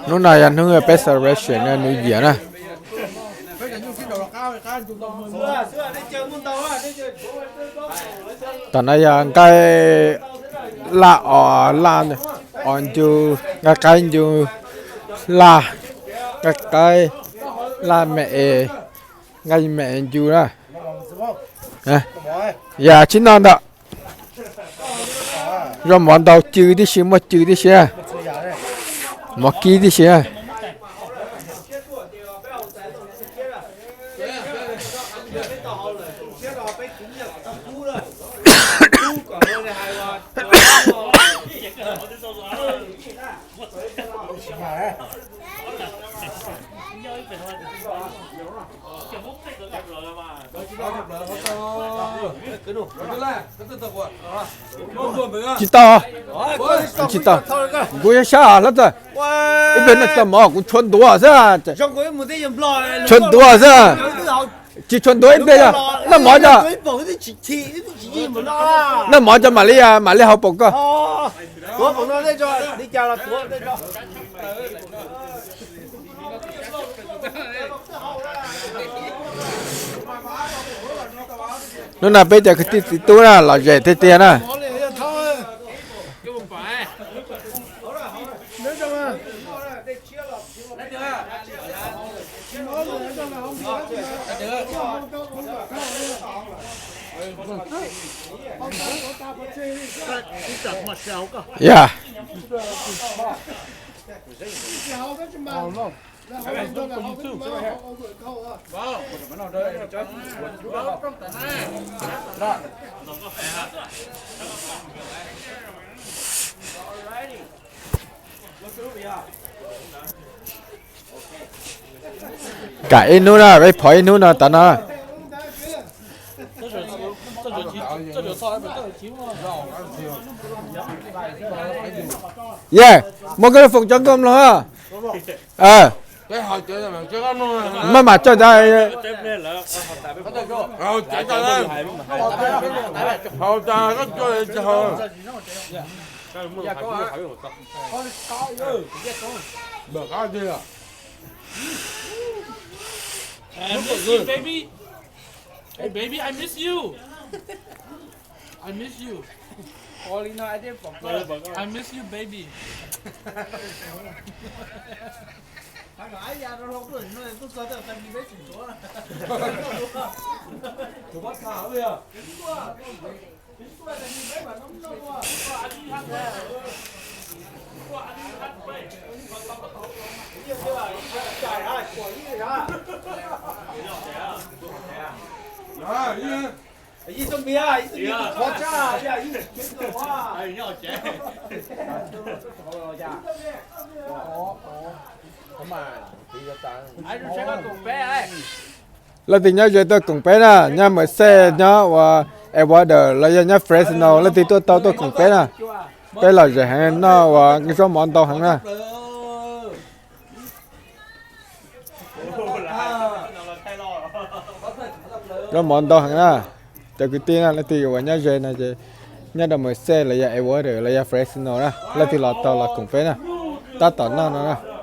Hnub no yog hnub peb celebration New Year na. Tam no yog nqaij laj os, laj os ncu, nqaij qaib ncu laj, nqaij qaib laj me es, nqaij me es ncu na. Yog tsis noj ntawm zaub mov ntau cw tib si, muaj cw tib si, mov kib tib si. Tsis tau, tsis tau. Kuv yog sab hlob txawg, ib pliag noj tsis tau mov kuv tshuav ntuav xwb. Tshuav ntuav xwb. Tsis tshuav ntuav ib pliag, noj mov cov, noj mov cov mam li, mam li hau pom koj. Hnub no peb cov kwv tij txiv tub na lom zem tiag tiag na. Yog Kam ib hnub na, peb phov ib hnub no tas no. Yog, muab koj lub foom coj nkauj mloog. Maj mam coj ntawd. I miss you, baby. Hey, baby, I miss you. I miss you. I miss you, baby. Leej twg nyob ze tuaj koom peb na, nyob Merced, nyob uas Edgewater los yog nyob Fresno, leej twg tuaj tau tuaj koom peb na. Peb lom zem heev, noj uas zaub mov ntau heev na. Zaub mov ntau heev na. Cov kwv tij na, leej twg uas nyob ze no ces nyob rau Merced los yog Edgewater los yog Fresno na, leej twg los tau los koom peb na. Tab tom noj no na.